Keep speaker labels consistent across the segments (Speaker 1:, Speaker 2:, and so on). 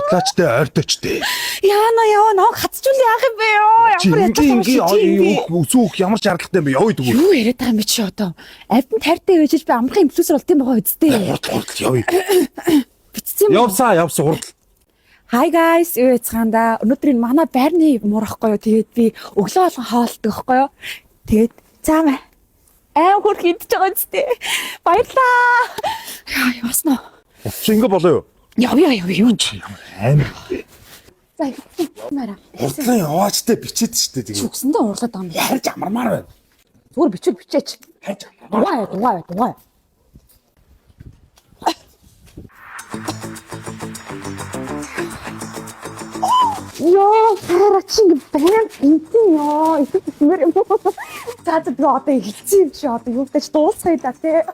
Speaker 1: Худлаач те, ойртооч те.
Speaker 2: Яана яа, намайг хатчул яах юм бэ ёо?
Speaker 1: Чи
Speaker 2: Ямар
Speaker 1: ингийн
Speaker 2: ядаж байгаа юм
Speaker 1: ингийн
Speaker 2: чи?
Speaker 1: өсөөх ямар шаардлагатай юм бэ? Явъя тэгвэл.
Speaker 2: Юу яриад байгаа юм бэ чи одоо? Альбан тартай байж би амархан инфлюенсер болт юм байгаа үсттэй.
Speaker 1: Хурдл хурдл явъя.
Speaker 2: Битсэн юм.
Speaker 1: Явсаа явсан хурдл.
Speaker 2: Hi guys, юу яцгаанда. Өнөөдөр энэ манай байрны муур ахгүй юу? Тэгээд би өглөө болгон хоолтдог байхгүй юу? Тэгээд заамаа. Аим хөрх идэж байгаа үсттэй. Баярлаа. Яа, явсан уу?
Speaker 1: Чи ингэ болоо юу?
Speaker 2: Явъя явъя юу чи?
Speaker 1: Ямар амар.
Speaker 2: За, мара.
Speaker 1: Хурдлан яваач те, бичээд штэ тэгээ.
Speaker 2: Чүгсэндээ уурлаад байгаа юм.
Speaker 1: Харж амармаар байна.
Speaker 2: Зүгээр бичвэл бичээч.
Speaker 1: Харж амармаар.
Speaker 2: Дугаа дугаа дугаа. Йоо, хараа чи ингэ баян интэн ёо, итгэмээр юм. За за би одоо эхэлсэн юм чи одоо юу гэж дуусгая да тий.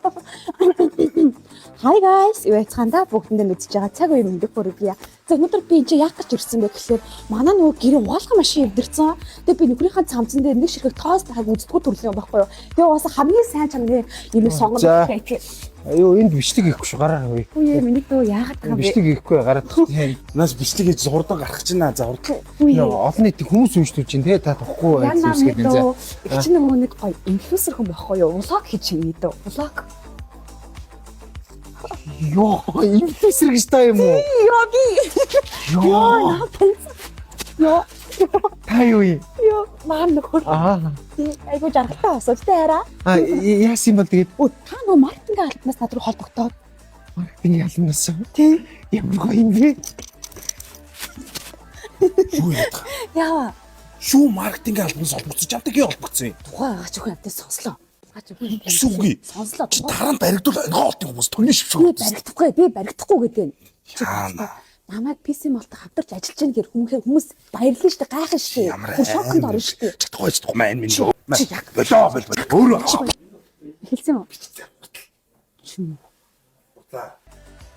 Speaker 2: Hi guys, юу яцгаанда бүгдэндээ мэдчихэж байгаа цаг үе мэндийг хүргье. За өнөөдөр би энэ яах гэж ирсэн бэ гэхлээр манай нөгөө гэрээ угаалгын машин эвдэрсэн. Тэгээ би нөхрийнхээ цамцан дээр нэг ширхэг тоос тахаг үздэггүй төрлийн юм байхгүй юу. Тэгээ угаасаа хамгийн сайн чанарын юм сонгоно
Speaker 3: За.
Speaker 2: гэх.
Speaker 3: Аюу, энд бичлэг хийхгүй шүү, гараа үе.
Speaker 2: Үе миний дөө яагаад байгаа юм бэ?
Speaker 3: Бичлэг хийхгүй гараад. Тийм.
Speaker 1: Наас бичлэг хийж хурдан гарах чинь наа за хурдан.
Speaker 2: Үе.
Speaker 3: Олон нийтийн хүмүүс уншиж чинь те та тухгүй
Speaker 2: Яна
Speaker 3: зүйлс гэдэг
Speaker 2: мэдөө.
Speaker 3: энэ.
Speaker 2: Их чинь нөгөө нэг гоё инфлюенсер хүн байхгүй юу? Влог хийж юм дөө. Влог.
Speaker 3: Йоо, инфлюенсер гэж та юм уу?
Speaker 2: Йоо би. Йоо,
Speaker 3: Йоо,
Speaker 2: наа таньсан. Йоо.
Speaker 3: та юу юм?
Speaker 2: Йоо, маа нөхөр.
Speaker 3: Аа.
Speaker 2: Айгуу жаргалтай асууж тэ арай.
Speaker 3: А яасан бол тэгээд
Speaker 2: Өө та нөгөө маркетинг албанаас над руу холбогдоод.
Speaker 3: маркетинг албанаас.
Speaker 2: Тий.
Speaker 3: Ямар гоё юм бэ?
Speaker 1: Юу яриад байгаа?
Speaker 2: Яава.
Speaker 1: Шүү маркетинг албанаас холбогдсон. Чамтай хий холбогдсон юм.
Speaker 2: Тухай гач үхэн амтаа сонслоо. Гач үхэн.
Speaker 1: Гэсэн үгүй.
Speaker 2: Сонслоо.
Speaker 1: Чи дараа нь баригдвал онгоо олтын хүмүүс төнний
Speaker 2: Би
Speaker 1: шившгүй.
Speaker 2: баригдахгүй, би баригдахгүй гэдэг юм. Чи
Speaker 1: Яана.
Speaker 2: намайг PC молтой хамтарч ажиллаж байгаа гэр хүмүүс баярлна штэ, гайхна штэ.
Speaker 1: Ямар
Speaker 2: Бүр шоконд орно штэ.
Speaker 1: Чадахгүй чадахгүй мэн минь.
Speaker 2: Чи яг
Speaker 1: Болоо бол бол. Өөрөө.
Speaker 2: хэлсэн юм уу? Чи.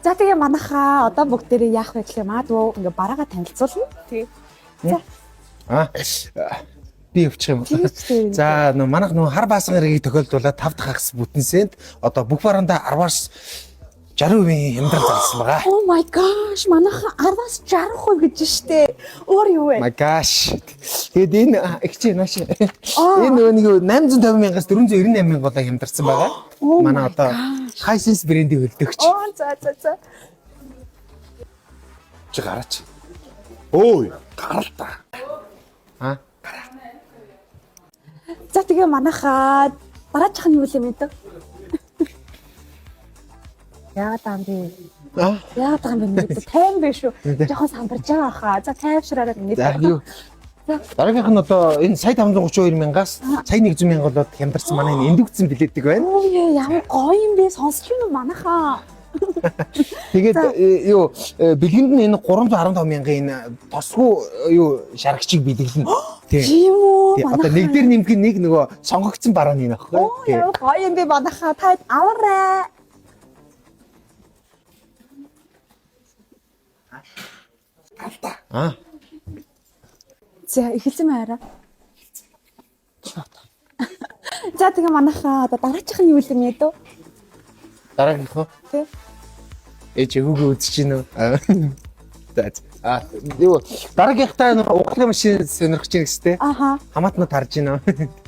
Speaker 2: За тэгээ манайхаа одоо бүгдээрээ яах вэ гэхлээр магадгүй ингээ бараагаа танилцуулна. Тий. За
Speaker 3: Аа. Би явчих юм.
Speaker 2: Тийм ч тийм.
Speaker 3: За нөө манайх нөө хар баасан хэргийг тохиолдуулаад 5 дахь хагас бүтэн цент одоо бүх бараандаа 10-аас 60% хямдрал зарласан байгаа.
Speaker 2: Oh my gosh, манайхаа 10-аас 60% гэж штэ. Өөр юу вэ?
Speaker 3: My gosh. Тэгээд энэ их чи нааш.
Speaker 2: Аа.
Speaker 3: Энэ нөгөө нэг 850 мянгаас 498 мянга болоо хямдарсан байгаа.
Speaker 2: Oh
Speaker 3: Манай
Speaker 2: my
Speaker 3: одоо Hisense брендийг хөлдөгч.
Speaker 2: Оо за за за.
Speaker 1: Чи гараач. Өө гарал та.
Speaker 3: Аа.
Speaker 2: За тэгээ манайхаа дараачих нь юу юм бэ? Яагаад юм бэ?
Speaker 3: Аа.
Speaker 2: Яагаад байгаа юм бэ? Миний тайван биш үү? Жохон самбарж байгаа хаа. За тайвшраарай миний.
Speaker 3: За юу.
Speaker 2: За.
Speaker 3: Дараагийнх нь одоо энэ сая 532 мянгаас сая 100 мянга болоод хямдарсан манай энэ индукцэн билетик байна.
Speaker 2: Оо ямар гоё юм бэ? Сонсч юм уу манайхаа?
Speaker 3: Тэгээд
Speaker 2: За.
Speaker 3: юу бэлгэнд нь энэ 315 мянган энэ тосгүй юу шарагчийг бэлэглэнэ. Тийм.
Speaker 2: Тийм үү?
Speaker 3: Тийм, Одоо нэг дээр нэмэх нь нэг нөгөө сонгогдсон барааны нөх.
Speaker 2: Оо ямар гоё юм бэ манайхаа. Та аваарай.
Speaker 3: Аа.
Speaker 2: За эхэлсэн мэ арай. За тэгээ манайхаа одоо дараачих нь юу юм бэ дөө?
Speaker 3: Дараагийнх нь
Speaker 2: Тэ.
Speaker 3: ээж хүүгээ үзэж гин үү? Аа. За. за. Аа юу дараагийнхтаа нөгөө угаалгын машин сонирхож гин гэстэй.
Speaker 2: Аха.
Speaker 3: Хамаатнууд харж гин үү?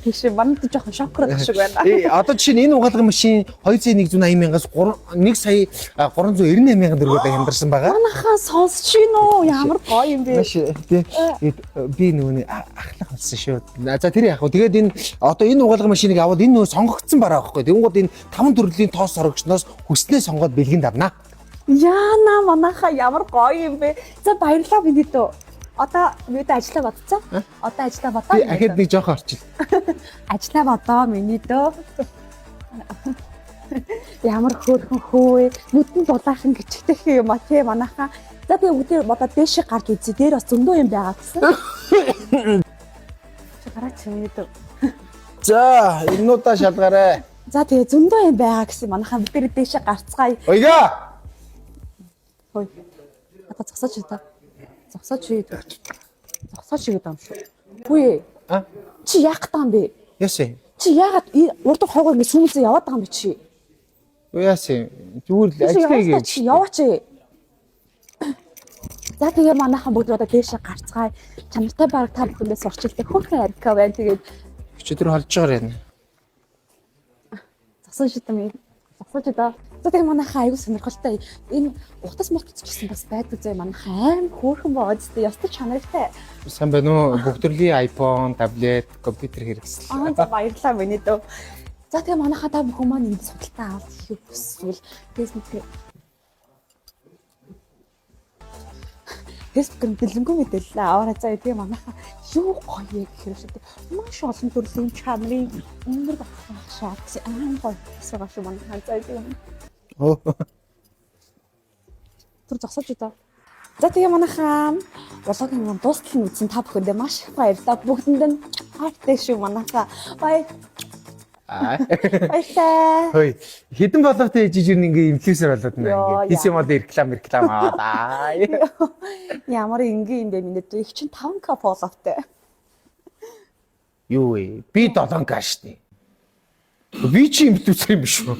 Speaker 2: Тийш манайд жоохон шокроод шиг байна.
Speaker 3: Одоо жишээ нь энэ угаалгын машин 2 сая 180 мянгаас 3 1 сая 398 мянган төгрөгөөр хямдарсан байгаа.
Speaker 2: Манайхаа сонсч гин үү? Ямар гоё юм бэ?
Speaker 3: Маш тий. Тэгээд би нөгөө нэг ахлах болсон шүү. За тэр яг хөө. Тэгээд энэ одоо энэ угаалгын машиныг аваад энэ нөгөө сонгогдсон бараа байхгүй. Тэнгууд энэ таван төрлийн тоос сорогчноос хүснээ сонгоод бэлгэнд авнаа.
Speaker 2: Яна манайхаа ямар гоё юм бэ? За баярлалаа миний дөө. Одоо миний дөө ажиллаа бодцоо. Одоо ажиллаа бодоо.
Speaker 3: Би ахад нэг жоохон орчил.
Speaker 2: Ажиллаа бодоо миний дөө. Ямар хөөрхөн хөө нүдэн дулаахан гिचгтэх юм а тий манайхаа. За тэгээ бүгдээ бодоо дээшээ гарч үзье. Дээр бас зөндөө юм байгаа гэсэн. Чи гараач миний дөө.
Speaker 3: За, эннуудаа шалгаарай.
Speaker 2: За тэгээ зөндөө юм байгаа гэсэн манайхаа бид нэр дээшээ гарцгаая.
Speaker 3: Ойгаа.
Speaker 2: Хөөе. Одоо зогсооч та. Зогсооч. Зогсооч гэдэг юм шүү. Үгүй.
Speaker 3: А?
Speaker 2: Чи яах гэдэг юм бэ?
Speaker 3: Яасан?
Speaker 2: Чи яагаад урд хойгоор ингэ сүмэлзээ яваад байгаа юм бэ чи?
Speaker 3: Юу яасан? Зүгээр л
Speaker 2: Чи
Speaker 3: ажиллая
Speaker 2: яваасаа
Speaker 3: гэж.
Speaker 2: чи яваач. За, тэгээ манайхан бүгд одоо дээшээ гарцгаая. Чанартай бараг та бүхэндээ сурчилдаг хөөрхөн арика байна. Тэгээд
Speaker 3: Өчигдөр холж байгаа юм.
Speaker 2: зогсон шидам юм. Зогсож одоо. За, тэгээ манайхан аягүй сонирхолтой. Энэ утас мот ч гэсэн бас байдаг зөө, манайхан аим хөөрхөн боо зү ёстой чанартай.
Speaker 3: Сайн байна уу? Бүх төрлийн iPhone, таблет, компьютер хэрэгсэл.
Speaker 2: Аа, за, баярлалаа миний дөө. За, тэгээ манайхаа та бүхэн маань энд судалтай авах хийх хүсвэл Facebook-ээр дэлгэнгүй мэдээлэл аваарай заа. Тэгээ манайхаа юу гоё вэ гэхээр шүү дээ. Маш олон төрлийн чанарын өндөр батлах шаардлага аим гоё байгаа шүү манайхаа. За, тэгээ
Speaker 3: Оо.
Speaker 2: түр зогсоож удаа. За, тэгээ манайхаа vlog ын дуустал нь үзсэн та бүхэндээ маш их баярлалаа. Бүгдэнд нь хайртай шүү манайхаа. Бай.
Speaker 3: Аа.
Speaker 2: Баярлалаа.
Speaker 3: Хөөе. Хэдэн боловтой ээж жир ингээ инфлюенсер болоод байна
Speaker 2: Йоо,
Speaker 3: ингээ. Хийсэн юм бол реклам аваад аа.
Speaker 2: Ямар энгийн юм бэ миний дүү. Их чинь 5K follow тай.
Speaker 3: Юу вэ? Би 7К штэ. Би чи инфлюенсер юм биш үү?